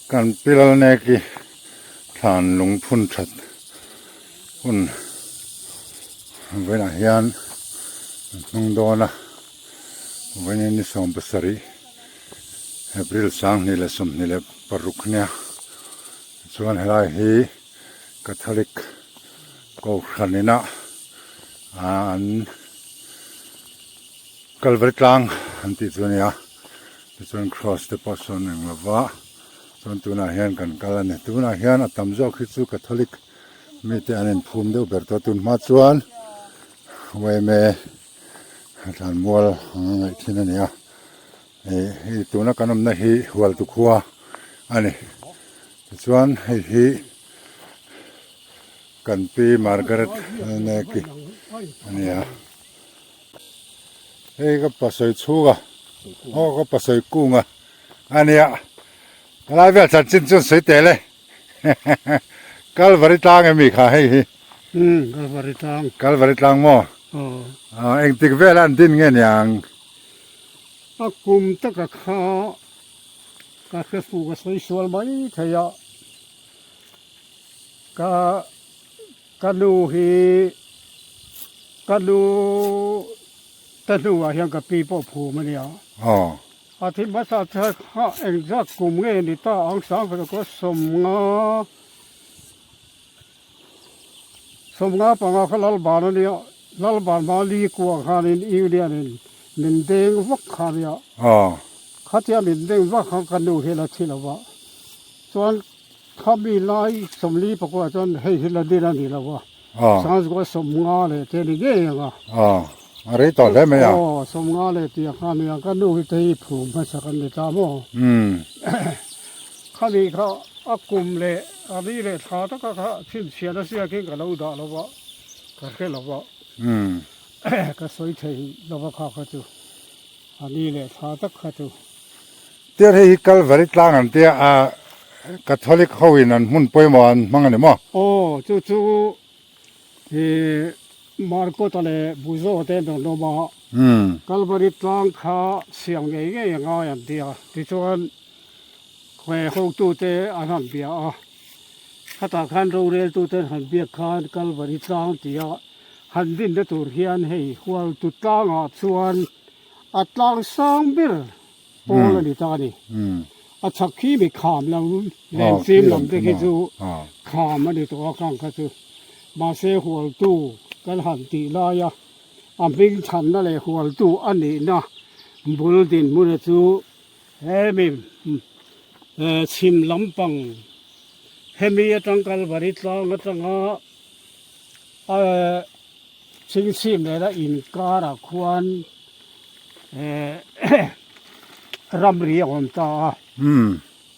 Kan pi Lalneki thlan lungphun that hun vawiinah hian an hmang dawn a, vawiin ni 17 April 2026 nia chuan helai hi Catholic Kohhran inah an Kalvari tlang an tih chu a ni a. Tichuan cross te pawh sawn eng lo va, chuan tunah hian kan kal a ni. Tunah hian a tam zawk hi chu Catholic mite an inphum deuh ber tawh a, tun hma chuan yma thlanmual ang a ngaih thin a ni a. Ih hei tuna kan awmna hi Hualtu khua a ni. Tichuan hei hi kan pi Margaret Lalneki a ni a. Hei ka pasawi chhung a aw ka pasawi kung a ania helai vel chanchin chu an sawi tel e Kalvari tlang emi kha hei hi umm Kalvari tlang Kalvari tlang maw aw engtik vel an din nge niang a kum taka kha ka hre fuh ka sawi sual mai thei a ka Ka nu hi ka nu te hnuah hian ka pi pawh phum a nia. A thi hmasa che kha engzat kum nge ni ta ang sang fela kua 50, 55 kha Lalban a nia. Lalban hma li kua khanin Union in min deng vak kha a nia. Khatia min deng vak kha ka nu hi la thi lo va. Chuan Khami lai 44 chuan hei hi la din a ni lo a, Sangzua 50 leh te ni ngei ang a. A rei tawh hle mai a. Aw, 50 leh tih kha a ni ang, ka nu hi te hi phum hmasa kan ni ta maw. Khami kha a kum leh a ni leh thla taka kha chhinchhiah nasa khin ka lo dah lo va, ka hre lo va, ka sawi thei lo va kha kha chu, a ni leh thla tak kha chu. Tiar hei hi Kalvari tlang an tia a Catholic ho in an hmun pawimawh an hmang a ni maw? Aw chu chu i Markota leh Buzo te an rawn awm a, Kalvari tlang kha siam ngei ngei a ngai an tia, tichuan khawi hotute an han bia a, khatah khan roreltute an han biak khan Kalvari tlang tia han dinna tur hian hei Hualtu tlangah chuan A tlang sang ber pawl a ni ta a ni. A chhak khi mi kham lam lenfim lam te khi chu kham a ni tawh a khang kha chu. Mahse hualtu kan han tih lai a, a hming chhanna leh hualtu a nihna bul dinhmuna chu hemi chhim lampang hemi atang Kalvari tlang atanga a Chingchhim nena inkarah khuan ramri a awm ta a.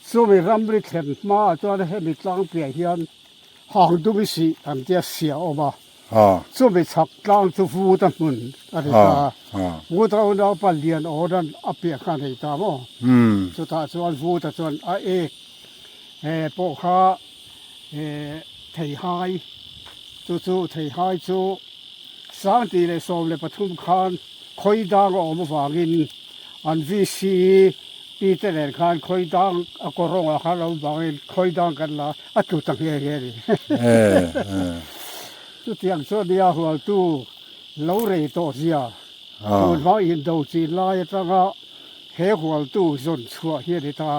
Chumi ramri thlen hmaah chuan hemi tlangpiah hian hangdumi sih an tia sia a awm a. Chumi chhak tlang chu Vuta hmun a ni ta a. Vuta unaupa lian awran a piah kha a nei ta maw? Chutah chuan Vuta chuan a ek pawh kha Theihai chu chu Theihai chu 2013 khan khawi dang a awm avangin an VC pi te nen khan khawi dang a kawrawngah khan a awm vangin khawi dang kan la a tlu ta nghe nghe a ni. Chutiang chu nia hualtu lo rei tawh zia tun hma indo chin lai atanga he hualtu zawn chhuah hi a ni ta.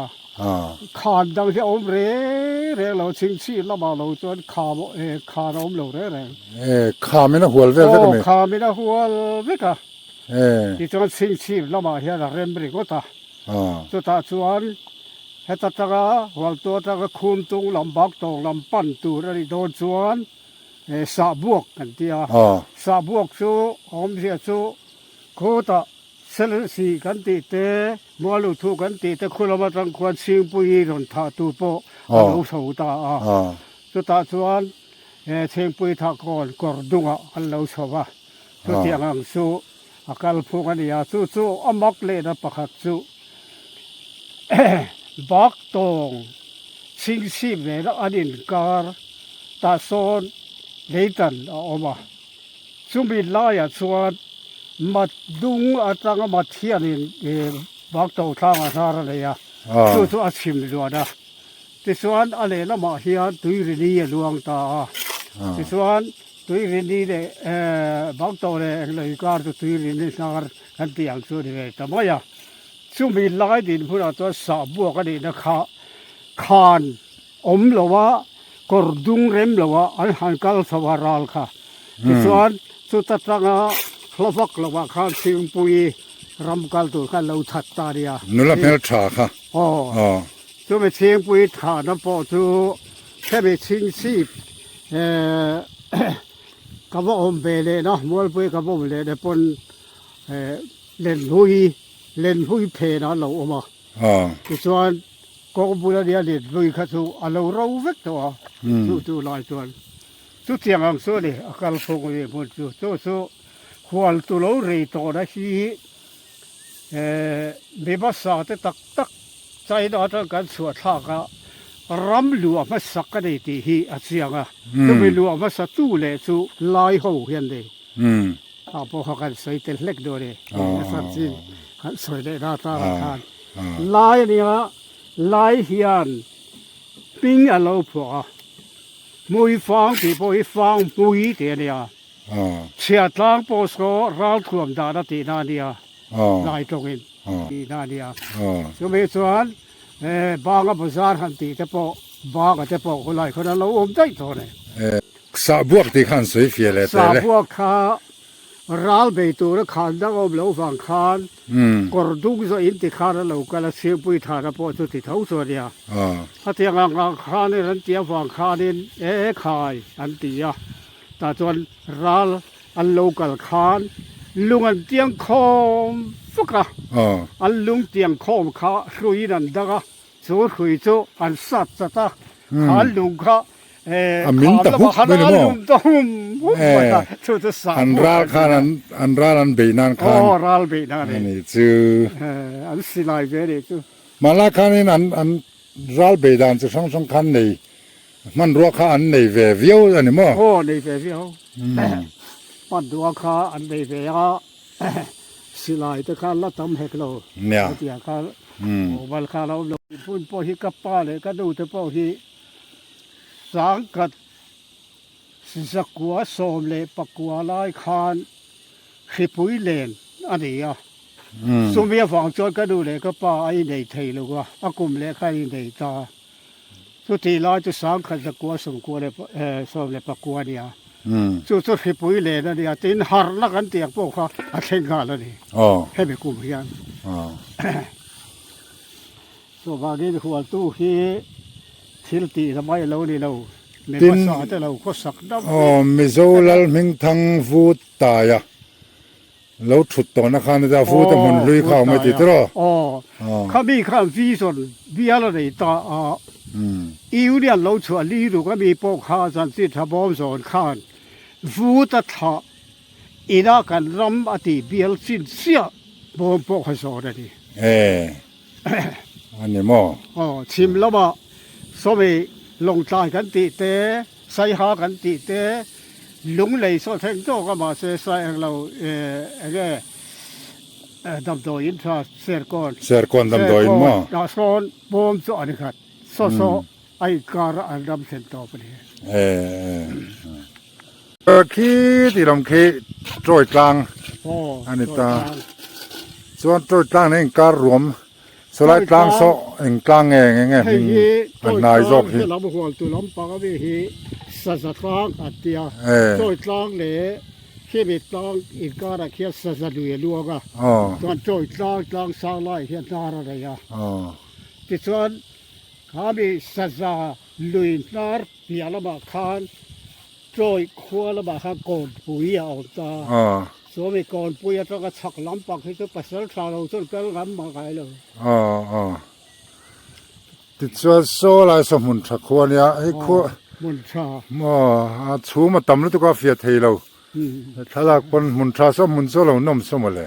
Khan dang hi a awm reng reng lo, chhingchhih lamah lo chuan kham khan a awm lo reng reng. Kham in a hual vel vek a mi? Aw, kham in a hual vek a. Tichuan chhingchhih lamah hian a rem ringawt a. Chutah chuan heta tanga hualtu atanga Khumtung lam Baktawng lam pan tur a nih dawn chuan sahbuak kan ti a. Sahbuak chu a awmzia chu khutah Selsi kan tih te, Mualuthu kan tih te khu lam atang khuan Chhingpuii rawn thah tu pawh a lo chho ta a. Chutah chuan Chhingpui thah kawn kawr dungah an lo chho a. Chutiang ang chu a kal phung a ni a. Chu chu a mak lehna pakhat chu Bak tawng Chhingchhip nena an inkar tah sawn leitan a awm a. Chumi laiah chuan mat dung atanga mat hianin bak to thlangah hnar a nei a, chu chu a chhim luan a. Tichuan a lehlamah hian Tuirini a luang ta a. Tichuan Tuirini leh Bangtawh leh Englo inkar chu Tuirini hnar kan tih ang chu a ni ve ta mai a. Chumi lai dinhmunah chuan sahbuak a nihna kha khan awm lo a, kawr dung rem lo a an han kal chho a ral kha. Tichuan chuta tanga hla vak lovah khan Chhingpui ram kal tur khan lo that ta a nia. Nula hmeltha kha. Aw. Chumi Chhingpui thahna pawh chu hemi chhingchhip ka va awm ve lehna Mualpui ka va awm lehna pawn Lenhlui Lenhlui phenah a lo awm a. Tichuan kawng bula nia Lenhlui kha chu a lo ro vek tawh a, chu chu lai chuan chutiang ang chu a ni a kal phung a nih hmun chu. Chu chu hual tu lo rei tawhna hi mi hmasa te tak tak China atang kan chhuah thlak a, ram luah hmasak a nei tih hi a chiang a. Chumi luah hmasa tu leh chu Lai ho hi an nei. Ah pawh kha kan sawi tel hlek dawn e, a chanchin kan sawi leh na tlangah khan. Lai a nia, Lai hian hming a lo phuah a, Hmui fang tih pawh hi fang hmui tih a nia, chhia tlang pawh saw ralthuam dan a tihna a nia, Lai tawngin tihna a nia. Chumi chuan Banga bazar han tih te pawh Banga te pawh khawlai khawn a lo awm daih tawh a ni. Sahbuak tih khan sawi fiah leh teh le. Sahbuak kha ral bei tura khan dang awm loh vang khan kawr dung zawh in ti khan a lo kal a, Chhingpui thana pawh chu ti tho chu a nia. Hetiang ang ang khanin an tih avang khanin e khai an ti a, tah chuan ral an lo kal khan lung an tiang khawm vak a, an lung tiang khawm kha hruiin an dang a, chu hrui chu an sat chat a, khan lung kha A min ta huk mai ni maw? An ral khan an an ral an beih nan khan a ni chu. Hmanlai khanin an an ral beih dan chi hrang hrang khan nei hmanrua kha an nei ve viau a ni maw? Aw nei ve viau. Hmanrua kha an nei ve a, silai te kha la tam hek lo. Nia. Hetiang kha awmal kha la awm lo. Hmun pawh hi ka pa leh ka nu te pawh hi Sangkhat zakua 19 lai khan hripui len a ni a, chumi avang chuan ka nu leh ka pa a inei thei lo a, a kum leh kha a inei ta. Chutih lai chu sangkhat zakua sawmkua leh 19 a ni a, chu chu hripui len a ni a, tin harhna kan tih ang pawh kha a thleng nghal a ni hemi kum hian. Chuvangin hualtu hi thil tih la mai lo ni lo, mi hmasa te lo khawsak dam vek. Aw Mizo Lal Hmingthang Vut Taia lo thut tawhna khan a Vut a hmun hlui kha awm e ti tiraw? Aw, khami khan vision bial a nei ta a, Union lo chhuah li ruk a mi pawh kha Zanchi Thabawm zawn khan Vut a thlah ina kan ram a tih bial chin chiah bawm pawh kha zawn a ni. A ni maw? Aw, chhim lamah sawmi Lawngtlai kan tih te, Saiha kan tih te, Lunglei saw thleng tawk a mahse sai eng lo eng nge damdawiin tha Serkawn. Serkawn damdawiin maw? Serkawn ah sawn bawm chu an khat saw saw a inkar a an ram thlen tawp a ni. Khi tih lam khi Troy tlang a ni ta. Chuan Troy tlang nen inkar ruam sawlai tlang saw eng tlang nge nge nge hming a hnai zawk hi. Hei hi Troy tlang helam hualtu lampang a mi hi Saza tlang an ti a. Troy tlang leh khimi tlang inkarah khian Saza lui a luang a. Chuan Troy tlang tlang sang laiah hian hnar a nei a. Tichuan khami Saza lui hnar piah lamah khan Troy khua lamah khan kawnpui a awm ta. Chuami kawnpui atanga chhak lampang hi chu pasal tha lo chuan kal ngam mah ngai lo. Tichuan saw lai saw hmun tha khua ania hei khua hmun tha maw a chhum a tam lutuk a fiah thei lo thlalak pawn hmun tha saw hmun saw lo nawm saw mawle.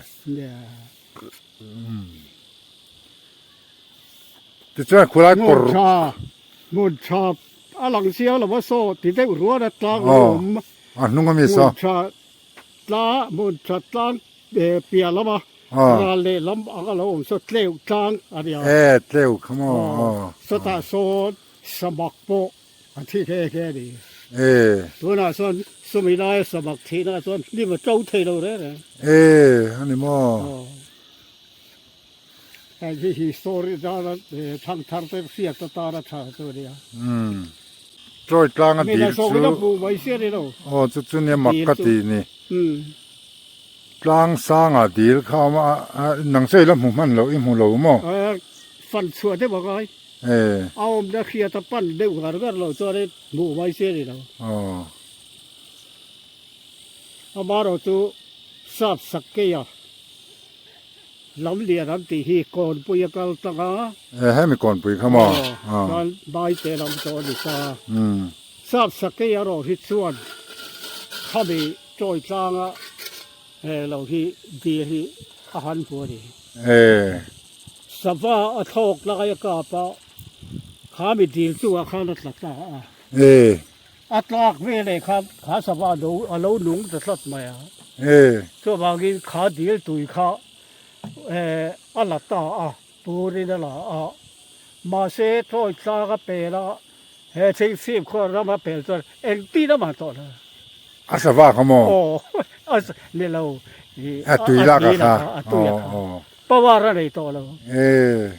Tichuan khulai kawr Hmun tha hmun tha a lang chiang lo a saw ti deuh rual a tlang a awm. A hnung ami saw. Hmun tha tlang hmun tha tlang piah lama ral leh lam ang a lo awm saw tleuh tlang a nia. E tleuh kha maw. Sawtah sawn. Samak pawh a thi nghe nghe a ni. E. Tunah chuan sawmi laia samak thihna chuan hnim a to thei lo reng reng. E, a ni maw? Aw. Heng hi history tana thangthar te hriat atana tha chu a nia. Umm. Trawi tlanga dil chu. Mina zawngin a hmuh mai si a ni lo. Aw chu chu nia mak ka ti ni. Umm. Tlang sangah dil kha a awm a, nang chu i la hmu hman loh i hmu lo maw? Fan chhuah deuh a ngai. E. A awmna hriat a pan deuh ngar ngar lo chuanin hmuh mai si a ni lo. Aw. Amaherawh chu sap sak keia lam lian an tih hi kawnpui a kal tlang a. E hemi kawnpui kha maw? Aw. Chuan Baite lam tawh a ni ta. Sap sak keia erawh hi chuan khami tawi tlanga he lo hi dil hi a han hmu a ni. E. Sava a thlawk lai a kap a, khami dil chungah khan a tla ta a. E. A tlak veleh khan kha sava a lo a lo nung ta tlat mai a. E. Chuvangin kha dil tui kha a la ta a, turin a la a. Mahse tawi tlak a pel a, he thing fimkhur ram a pel chuan engtin a man tawh lo. A sava kha maw? Aw, a ni lo. A tui lak a kha. A tui a kha. Power a nei tawh lo. E.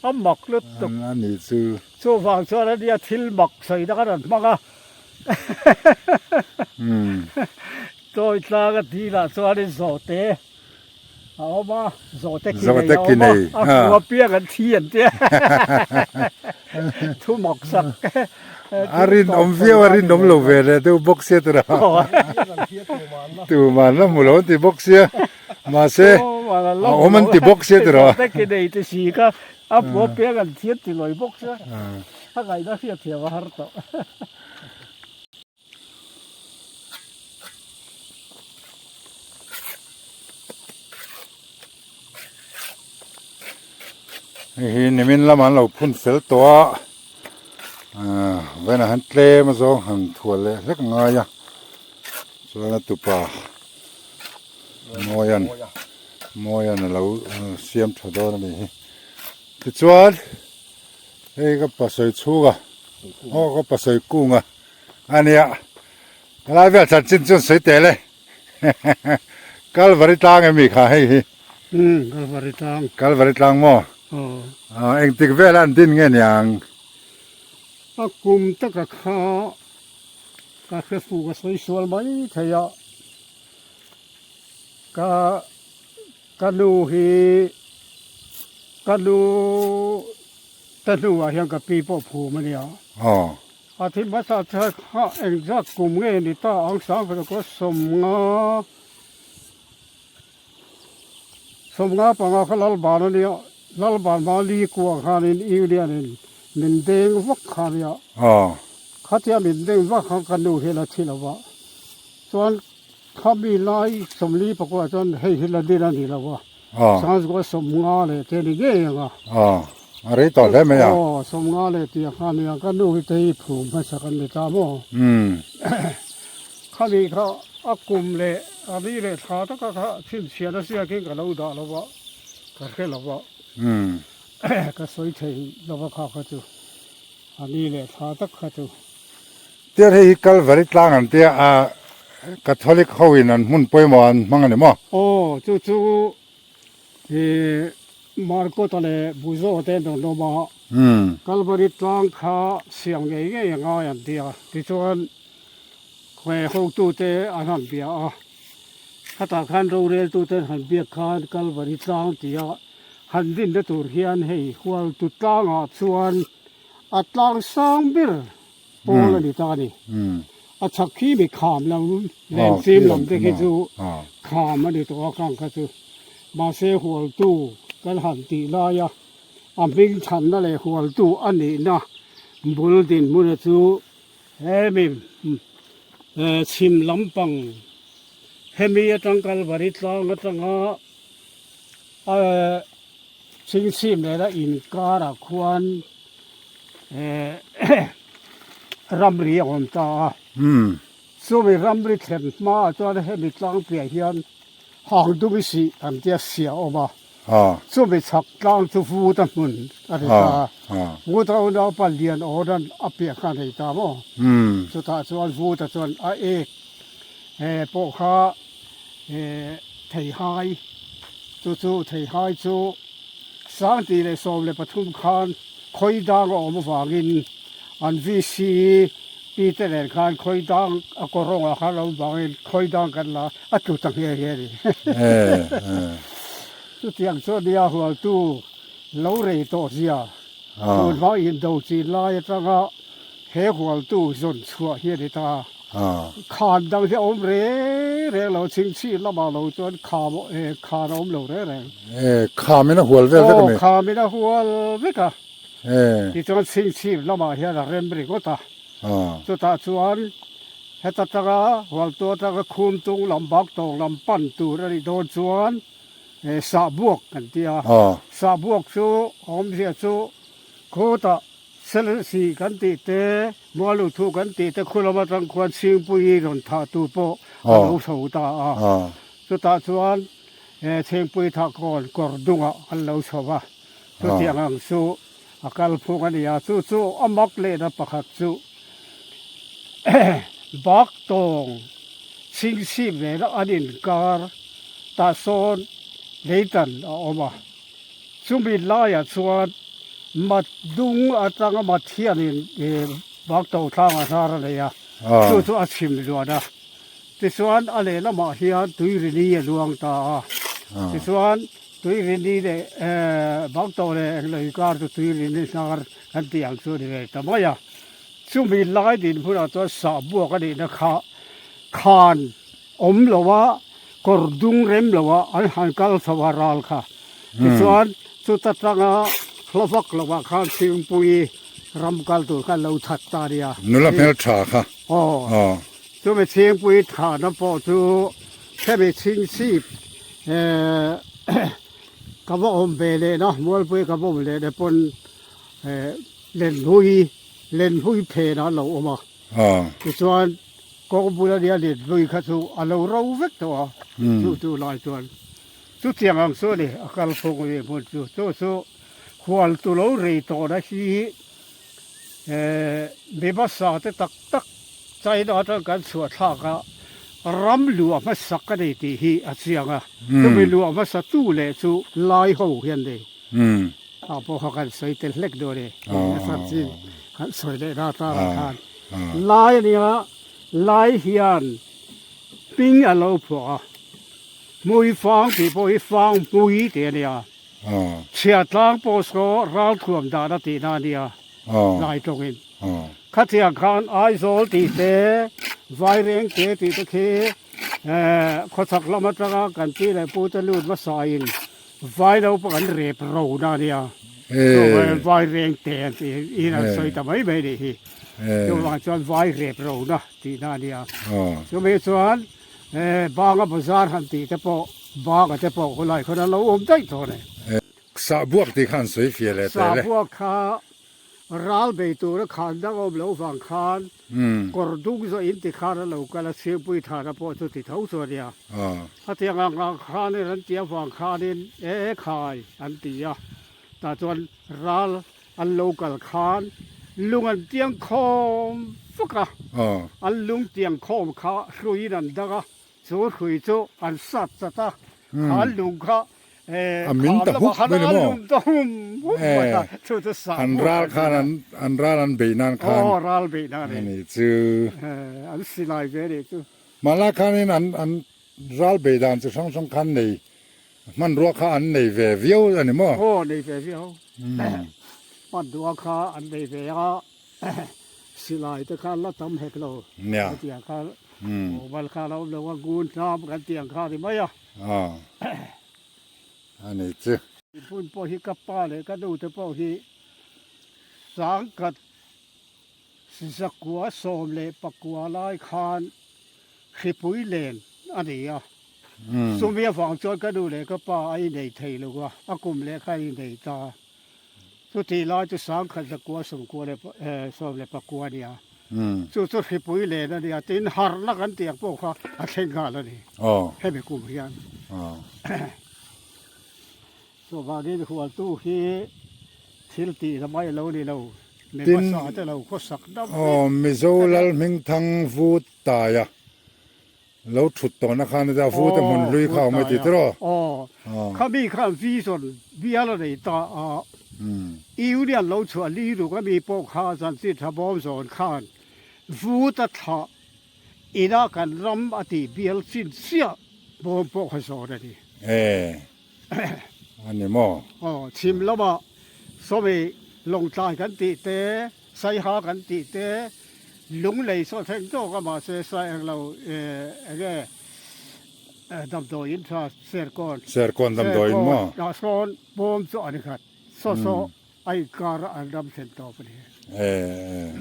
A mak lutuk. A ni chu. Chuvang chuan a nia thil mak sawi na kan rawn hmang a. Tawi tlang a dil ah chuanin zawhte a awm a, zawhte ki nei a awm a, a hmu apiang an thi an tia. Thu mak sak. A rinawm viau a rinawm lo ve leh deuh bawk sia tura. Tuman la hmu lo an ti bawk sia. Mahse a awm an ti bawk sia tiraw. Zawhte ki nei ti si kha a hmu apiang an thi an ti lawi bawk sia. A ngaihna hriatthiam a har tawh. Hei hi nimin lamah an lo phun fel tawh a ahh vawiinah hian tlem a zawng han thual leh hlek a ngai a chuan a tupa Mawian Mawian a lo siam tha dawn a ni hi tichuan hei ka pasawi chhunga aw ka pasawi kunga a nia helai vel chanchin chu an sawi tel e Kalvari tlang emi kha hei hi umm Kalvari tlang Kalvari tlang maw aw engtik vel an din nge niang a kum taka kha ka hre fu ka sawi sual mai thei a ka Ka nu hi ka nu te hnuah hian ka pi pawh phum a nia. A thi hmasa thar kha engzat kum nge ni ta ang sang kha 50 55 kha Lalban a nia. Lalban hma li kuah khanin Union in min deng vak kha a nia. Khatia min deng vak khan ka nu hian a thi lo va. Chuan Khami lai 44 chuan hei hi la din a ni lo a, Sangzua 50 leh te ni ngei ang a. Aw, a rei tawh hle mai a. Aw, 50 leh tih kha a nia, ka nu hi te hi phum hmasa kan ni ta maw. Khami kha a kum leh a ni leh thla taka kha chhinchhiah nasa kin ka lo dah lo va, ka hre lo va, ka sawi thei lo va kha kha chu, a ni leh thla tak kha chu. Tiar hei hi Kalvari tlang an tia a Catholic ho in an hmun pawimawh an hmang a ni maw? Aw chu chu i Markota leh Buzo te an rawn awm a, Kalvari tlang kha siam ngei ngei a ngai an ti a, tichuan khawi hotute an han bia a, khatah khan roreltute an han biak khan Kalvari tlang tia han dinna tur hian hei Hualtu tlangah chuan a tlang sang ber pawl a ni ta a ni. A chhak khi mi kham lam lenchim lam te khi chu kham a ni tawh a khang kha chu. Mahse hualtu kan han tih lai a, a hming chhanna leh hualtu a nihna bul dinhmuna chu hemi chhim lampang hemi atang Kalvari tlang atanga Chingchhim lehna inkarah khuan ramri a awm ta a. Chumi ramri thlen hmaah chuan hemi tlangpiah hian hang dum i sih an tia sia a awm a. Chumi chhak tlang chu Vuta hmun a ni ta. Vuta unaupa Lian Awran a piah kha a nei ta maw? Chutah chuan Vuta chuan a ek pawh kha theihai, chu chu theihai chu Sangti leh 13 khan khawi dang a awm avangin an VC pi te nen khan khawi dang a kawrawngah khan a awm vangin khawi dang kan la a tlu ta nghe nghe a ni. Chutiang chu nia hualtu lo rei tawh zia tun hma indo chin lai atanga he hualtu zawn chhuah hi a ni ta. Khan dang hi a awm reng reng lo, chhingchhih lamah lo chuan kham khan a awm lo reng reng. Khamin a hual vel vek a mi? Aw, khamin a hual vek a. Tichuan chhingchhip lamah hian a rem ringawt a. Chutah chuan heta tanga hualtu atanga khumtung lam bak tawng lam pan tur a nih dawn chuan sahbuak kan ti a. Sahbuak chu awmzia chu khutah Selsi kan tih te, Mualu thu kan tih te khu lam atang khuan Chhingpuii rawn thah tu pawh a lo chho ta a. Chutah chuan Chhingpui thah kawn kawr dungah an lo chho va. Chutiang ang chu a kal phung a ni a. Chu chu a mak lehna pakhat chu Bak tawng Chhingchhip nena an inkar tah sawn leitan a awm a. Chumi laiah chuan mat dung atanga mat hianin bak to thlangah hnar a nei a, chu chu a chhim luan a. Tichuan a lehlamah hian tuirini a luang ta a, tichuan tuirini leh bak to leh englo inkar chu tuirini hnar kan tih ang chu a ni ve ta mai a. Chumi lai dinhmunah chuan sahbuak a nihna kha khan awm lo a, kawr dung rem lo a an han kal chho a ral kha. Tichuan chuta tanga hla vak lo ah khan Chhingpui ram kal tur khan lo that ta a nia. Nula hmel tha kha. Aw. Chumi Chhingpui thahna pawh chu hemi Chhingchhip ka va awm ve leh na, Mualpui ka va awm leh na pawn Lenhlui, Lenhlui phenah an lo awm a. Tichuan kawng bula nia lenhlui kha chu a lo ro vek tawh a, chu chu lai chuan chutiang ang chu a ni a kal phung a ni hmun chu. Chu chu hual tu lo rei tawhna hi mi hmasa te tak tak China atang kan chhuah thlak a, ram luah hmasak a nei tih hi a chiang a, chumi luah hmasa tu leh chu lai ho hian nei. Ah pawh kha kan sawi tel hlek dawn e, a chanchin kan sawi leh na tarah khan lai a nia, lai hian hming a lo phuah a, hmui fang tih pawh hi fang hmui tih a nia, chhiah tlang pawh saw ralthuam dan a tihna a nia lai tawngin. Khatiang khan Aizawl tih te, Vaireng te tih te khi khawchhak lam atanga kan pi leh pu te lut hmasain Vai lo pawh an rep ro na nia. Vai reng te an tih in an sawi ta mai mai nih hi. Chuvang chuan vai rep ro na tih na nia. Chumi chuan Banga bazar han tih te pawh Banga te pawh khawlai khawn an lo awm daih tawh a ni. Sahbuak tih kha an sawi fiah leh teh le. Sahbuak kha Ral bei tura khan dang awm loh vang khan kawr dung zawh in ti khan a lo kal a, Chhingpui thana pawh chu ti tho chu a nia. Hetiang ang ang khanin an tih avang khanin e khai an ti a, tah chuan ral an lo kal khan lung an tiang khawm vak a, an lung tiang khawm kha hruiin an dang a, chu hrui chu an sat chat a, khan lung kha A min ta huk mai ni maw? An ral khan an an ral an beih nan khan a nih chu. Hmanlai khanin an an ral beih dan chi hrang hrang khan nei hmanrua kha an nei ve viau a ni maw? Aw nei ve viau. Hmanrua kha an nei ve a, silai te kha an la tam hek lo. Hetiang kha mobile kha a lo awm lo a, ngun hnam kan tih ang kha a ni mai a. Aw a ni chu. Hmun pawh hi ka pa leh ka nu te pawh hi sangkhat zakua 14 lai khan hripui len a ni a. Chumi avang chuan ka nu leh ka pa a inei thei lo a, a kum leh kha a inei ta. Chutih lai chu sangkhat zakua sawmkua leh 14 a ni a. Chu chu hripui len a nia tin harhna kan tih ang pawh kha a thleng nghal a ni hemi kum hian. Chuvangin hualtu hi thil tih na mai lo ni lo, mi Tin, hmasa te lo khawsak dam vek aw Mizo a nia. Lalhmingthang Vut Taia lo thut tawhna khan a Vut a hmun Aw, hlui kha Vut awm a ti Taia, tiraw? aw, Aw. khami khan vision bial a nei ta a, Union lo chhuah li ruk a mi pawh kha chanchin tha bawm zawn khan Vut a thlah Ina kan ram a tih bial chin chiah bawm pawh kha zawn a ni. E, a ni maw? Aw, chhim lamah sawmi Lawngtlai kan tih te, Saiha kan tih te, Lunglei saw thleng tawk a mahse sai eng lo enge damdawiin tha Serkawn. Serkawn damdawiin maw? Serkawn ah sawn bawm chu a ni khat. Saw saw a inkar a an ram thlen tawp a ni. E, e.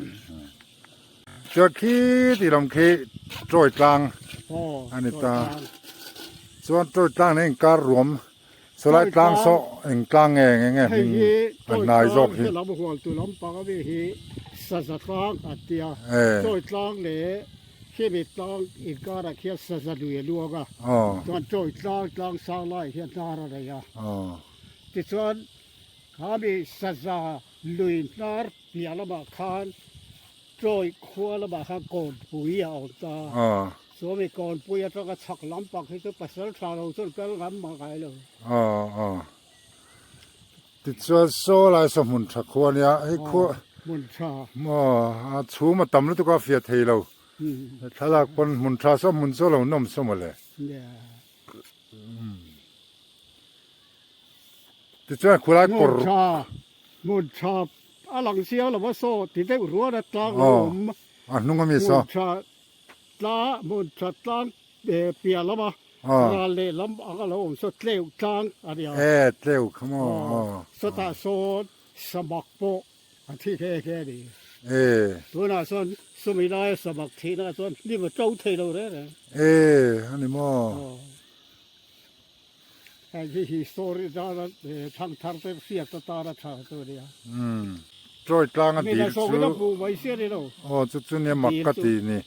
Chuan khi tih lam khi Troy tlang a ni ta. Chuan Troy tlang nen inkar ruam sawlai tlang saw eng tlang nge nge nge hming a hnai zawk hi. Hei hi Troy tlang he lam hual tu lampang ami hi Saza tlang an tia. Troy tlang leh khimi tlang inkarah khian Saza lui a luang a. Chuan Troy tlang tlang sang laiah hian hnar a nei a. Tichuan khami Saza lui hnar piah lamah khan Troy khua lamah khan Kawnpui a awm ta. Chuami Kawnpui atanga chhak lampang hi chu pasal tha lo chuan kal ngam mah ngai lo. Tichuan saw lai saw hmun tha khua ania hei khua Hmun tha. A chhum a tam lutuk a fiah thei lo. Thlalak pawn hmun tha saw hmun saw lo nawm saw mawle. Tichuan khulai kawr. Hmun tha, hmun tha a lang chiang lo a saw ti deuh rual a tlang a awm. A hnung ami saw. Hmun tha tlang, hmun tha tlang piah lama ral leh lam ang a lo awm saw tleuh tlang a nia. E tleuh kha maw. Sawtah sawn samak pawh a thi nghe nghe a ni. E. Tunah chuan sawmi laia samak thihna chuan hnim a to thei lo reng reng. E a ni maw. Heng hi hi story dana thang thar te hriat atana tha chu a nia. Umm Troy tlanga dil chu. Mina sawngin a hmuh mai sia ni lo. Aw chu chu nia mak ka ti ni.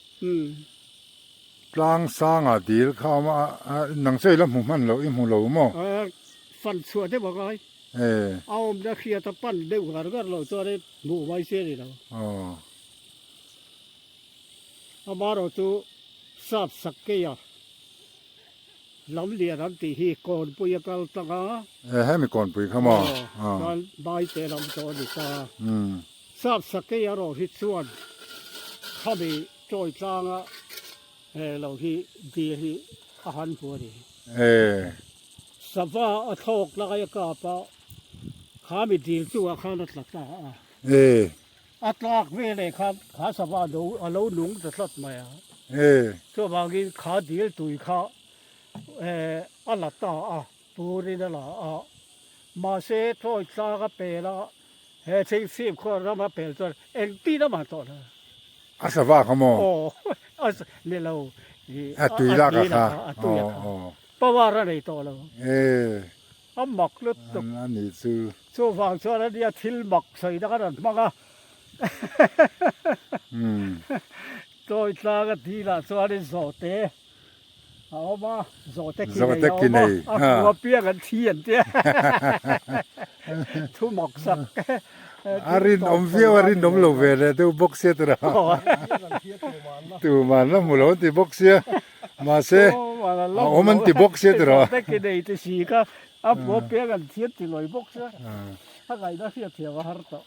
Tlang sanga dil kha a awm a nang chu i la hmu hman loh i hmu lo maw? Fan chhuah deuh a ngai. A awmna hriat a pan deuh ngar ngar lo chuan in hmuh mai sia ni lo. Aw. Amaherawh chu sap sak keia. Lam lian an tih hi Kawnpui a kal tlang a. E hemi Kawnpui kha maw? Aw, chuan Baite lam tawh a ni ta. Sap Sakei erawh hi chuan khami Tawi tlanga he lo hi dil hi a han hmu a ni. E. Sava a thlawk lai a kap a, khami dil chungah khan a tla ta a. E. A tlak veleh khan kha sava a lo a lo nung ta tlat mai a. Chuvangin kha dil tui kha a la ta a, turin a la a. Mahse Troy tlang a pel a, he thing fim khuan ram a pel chuan engtin a man tawh lo. A sava kha maw? Aw, a ni lo. A tui lak a kha. A tui a kha. Power a nei tawh lo. A mak lutuk. A ni chu. Chuvang chuan a nia thil mak sawi na kan rawn hmang a. Tawi tlang a dil ah chuanin zawhte a awm a, zawhte ki nei a awm a, a hmu apiang an thi an tia. Thu mak sak. A rinawm viau a rinawm lo ve leh deuh bawk sia tura. Tuman la hmu lo an ti bawk sia. Mahse a awm an ti bawk sia tiraw. Zawhte ki nei ti si kha a hmu apiang an thi an ti lawi bawk sia. A ngaihna hriat thiam a har tawh.